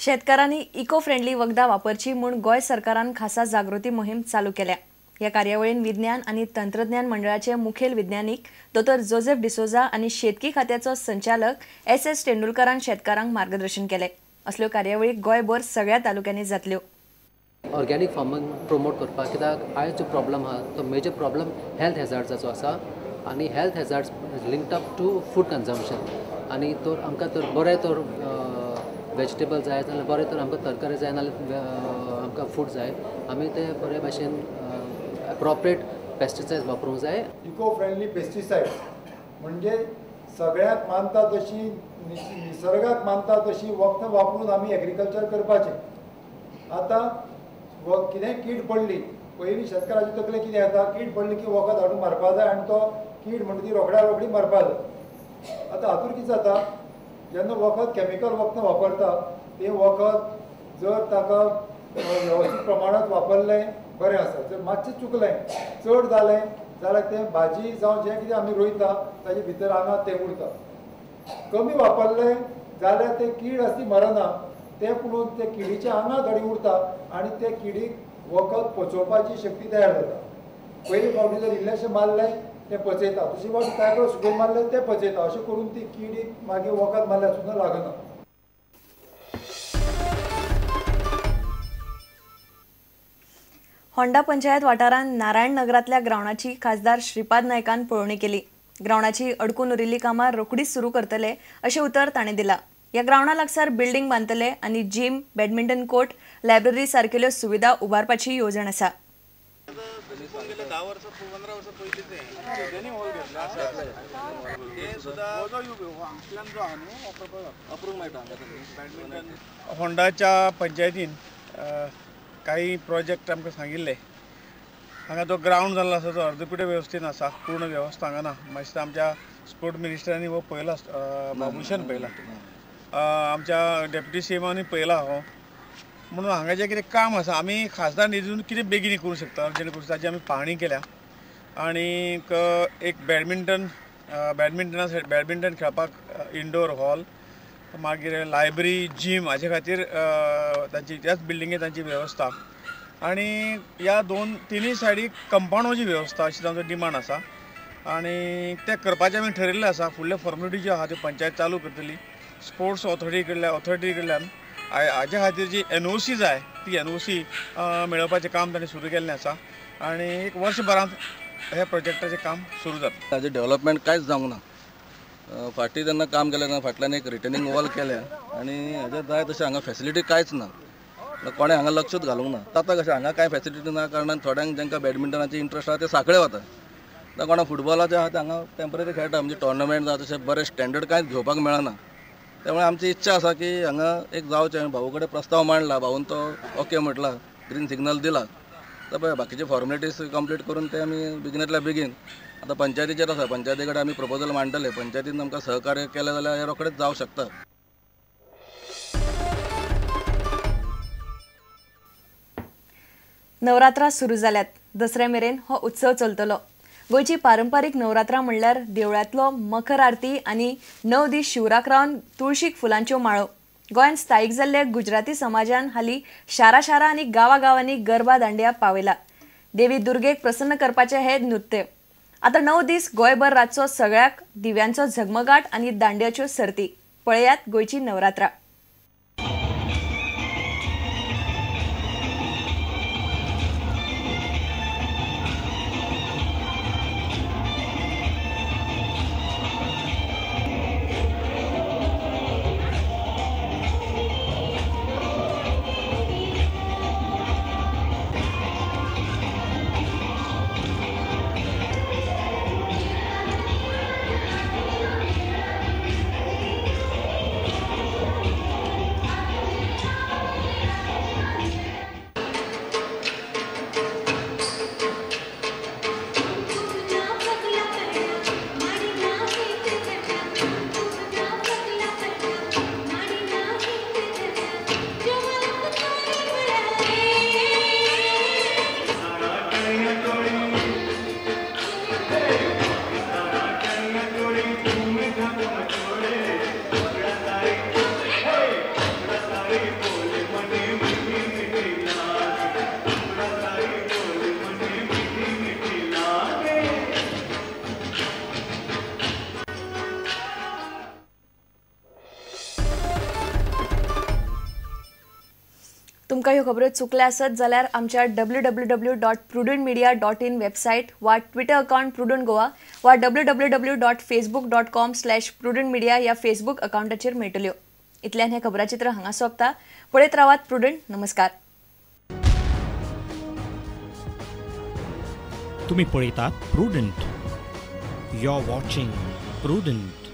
शेतकारांनी eco friendly वखदां वापरची म्हूण गोंय सरकारान खासा जागृती मोहीम चालू केल्या. ह्या कार्यावळीन विज्ञान आनी तंत्रज्ञान मंडळाचे मुखेल विज्ञानीक दोतोर जोसेफ डिसोजा आनी शेतकी खात्याचो संचालक एस एस तेंडुलकरान शेतकारांक मार्गदर्शन केलें. असल्यो कार्यावळी गोंयभर सगळ्या तालुक्यांनी जातल्यो. ऑर्गेनिक फार्मींग प्रमोट करपाक, कित्याक आयज जो प्रॉब्लम आहा तो मेजर प्रॉब्लम हेल्थ हॅजार्ड्साचो आसा आनी health hazards linked up to food consumption. आनी तर आमकां तर बरें तर वेजिटेबल जाय जाल्यार बरें तर आमकां तरकारी जाय नाल्यार आमकां फूड जाय, आमी ते बरे भाशेन एप्रोप्रिएट पेस्टिसायड्स वापरूंक जाय. इको फ्रेंडली पेस्टिसायड्स म्हणजे सगळ्याक मानता तशी, निसर्गाक मानता तशी वखदां वापरून आमी एग्रीकल्चर करपाचें. आतां कितेंय कीड पडली, पयलीं शेतकाराची तकले कितें येता, कीड पडली की वखद हाडून मारपा जाय आनी तो कीड म्हणटा ती रोखड्या रोखडी मारपा जाय. आतां हातूंत कितें जाता, जेन्ना वखद केमिकल वखदां वापरता तें वखद जर ताका वेवस्थीत प्रमाणांत वापरलें बरें आसा, जर मातशें चुकलें चड जालें जाल्यार तें भाजी जावं जें कितें आमी रोयता ताजे भितर आंगात तें उरता. कमी वापरलें जाल्यार तें कीड आसा ती मरना, तें पुणून ते किडीच्या आंगात घडी उरता आनी ते किडीक वखद पचोवपाची शक्ती तयार जाता. पयली फावटी जर इल्लेशें मारलें तें पचयता, दुसरी फावटी ताका सुकून मारलें तें पचयता, अशें करून ती किडीक मागीर वखद मारल्यार सुद्दां लागना. होंडा पंचायत वाठारांत नारायण नगरांतल्या ग्रावंडाची खासदार श्रीपाद नायकान पळोवणी केली. ग्रावंडाची अडकून उरिल्ली कामां रोखडीच सुरू करतले अशें उतर ताणें दिलां. ह्या ग्रावंडा लागसार बिल्डिंग बांदतले आनी जिम, बॅडमिंटन कोर्ट, लायब्ररी सारकेल्यो सुविधा उबारपाची येवजण आसा. होंडाच्या पंचायतीन काही प्रोजेक्ट आमकां सांगिल्ले. हांगा जो ग्रावंड जाल्लो आसा तो अर्दकुटे वेवस्थेन आसा, पूर्ण वेवस्था हांगा ना. मातशें आमच्या स्पोर्ट मिनिस्टरांनी हो पळयला, बाबूशान पळयला, आमच्या डेप्युटी सी एमांनी पळयला हो. म्हणून हांगा जें कितें काम आसा आमी खासदार निधीन कितें बेगीन करूं शकता जेणे करून ताची आमी पाहणी केल्या. आनी एक बॅडमिंटन बॅडमिंटन खेळपाक इंडोर हॉल, मागीर लायब्ररी, जीम हाजे खातीर तांची त्याच बिल्डिंगेत तांची वेवस्था आनी ह्या दोन तिनूय सायडीक कंपावंडाची वेवस्था अशी तांचो डिमांड आसा आनी तें करपाचें आमी ठरयल्लें आसा. फुडले फॉर्मेलिटी ज्यो आहा त्यो पंचायत चालू करतली. स्पोर्ट्स ऑथॉरिटी कडल्यान हाजे खातीर जी एनओसी जाय ती एनओसी मेळोवपाचें काम ताणें सुरू केल्लें आसा आनी एक वर्सभरांत ह्या प्रोजेक्टाचें काम सुरू जाता. ताजें डेवलपमेंट कांयच जावंक ना. फाटीं जेन्ना काम केलें तेन्ना फाटल्यान एक रिटर्निंग वॉल केल्या आनी हाजें जाय तशें हांगा फेसिलिटी कांयच ना, कोणें हांगा लक्षूच घालूंक ना. आतां कशें हांगा कांय फेसिलिटी ना कारणान थोड्यांक जांकां बॅडमिंटनाची इंट्रस्ट आसा ते सांखळे वता, आतां कोणा फुटबॉलाचे आहा ते हांगा टेंपररी खेळटा, म्हणजे टोर्नामेंट जाता तशें बरें स्टँडर्ड कांयच घेवपाक मेळना. त्यामुळे आमची इच्छा आसा की हांगा एक जावचें. भाऊ कडेन प्रस्ताव मांडला, भाऊन तो ओके म्हटला, ग्रीन सिग्नल दिला. आतां पळय बाकीचे फॉर्मेलिटीज कंप्लीट करून ते आमी बेगिनांतल्या बेगीन आतां पंचायतीचेर आसा, पंचायती कडेन आमी प्रपोजल मांडटले, पंचायतीन आमकां सहकार्य केलें जाल्यार हें रोखडेंच जावंक शकता. नवरात्रां सुरू जाल्यात. दसऱ्या मेरेन हो उत्सव चलतलो. गोंयची पारंपारीक नवरात्रां म्हणल्यार देवळांतलो मकर आरती आनी 9 दीस शिवराक रावन तुळशीक फुलांच्यो माळो. गोंयांत स्थायीक जाल्ले गुजराती समाजान हालीं शारा शारा आनी गांवागांवांनी गरबा दांडिया पावयला. देवी दुर्गेक प्रसन्न करपाचें हें नृत्य. आतां 9 दीस गोंयभर रातचो सगळ्याक दिव्यांचो झगमगाट आनी दांडियाच्यो सर्ती. पळयात गोंयची नवरात्रां. तुमकां ह्यो खबरो चुकल्या आसत जाल्यार आमच्या www.prudentmedia.in website वा ट्विटर अकाउंट प्रुडंट गोवा वा www.facebook.com/prudentmedia ह्या फेसबूक अकाउंटाचेर मेळटल्यो. इतल्यान हें खबराचित्र हांगा सोंपता. पळयत रावात प्रुडंट. नमस्कार. तुम्ही पळयतात Prudent. You are watching Prudent.